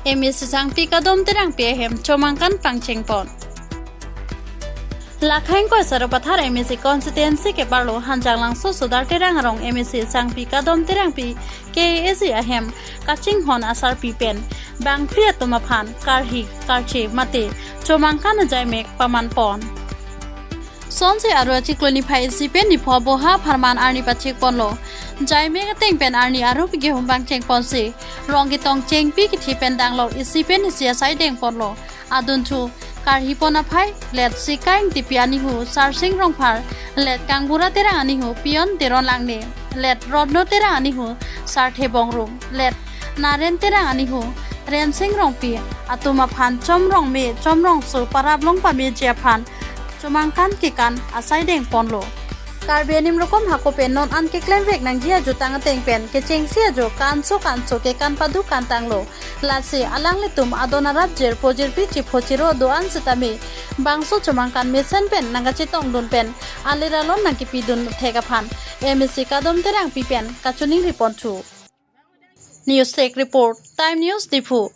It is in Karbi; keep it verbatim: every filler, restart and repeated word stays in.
M A C Sangpi Kadom Terangpi ahem chomangkan pangcheng pon. Lakhaing Koisaro Pathar M A C constituency keparlo Hanjanglangso Sudar Terang arong M A C Sangpi Kadom Terangpi K A A C ahem kachinghon asarpi pen bangphli atum aphan karhi karche mate chomangkan ajaimek paman pon. Sonsi Aru achiklo niphai isi pen nipho boha apharman arni pachek ponlo. Jaimek ateng pen arni aru pi kehum pangcheng ponsi rong ketong chengpi kithi pen danglo isi pen isi asai deng ponlo. Adunthu karhi pon aphai let Sika Ingtipi anihu Sarsing Rongphar, let Kangbura Terang anihu Pion Teron Langne, let Rotno Terang anihu Sarthe Bongrung, let Naren Terang anihu Rensing Rongpi atum aphan chomrong me chomrongso parap long pameji aphan chomangkan kekan asai deng ponlo. Karbi anim rokom hako pen non an keklemvek nangji ajutang ateng pen kechengsi ajo kanso kanso kekan padu kantanglo. Lasi alanglitum adon arap jirpo jirpi chipho chiro do-an sitame bangso chomangkan mesen pen nangkachetongdun pen alir alon nangkipidun thek aphan M A C Kadom Terangpi pen kachiningri ponthu. News Desk Report, Time News Diphu.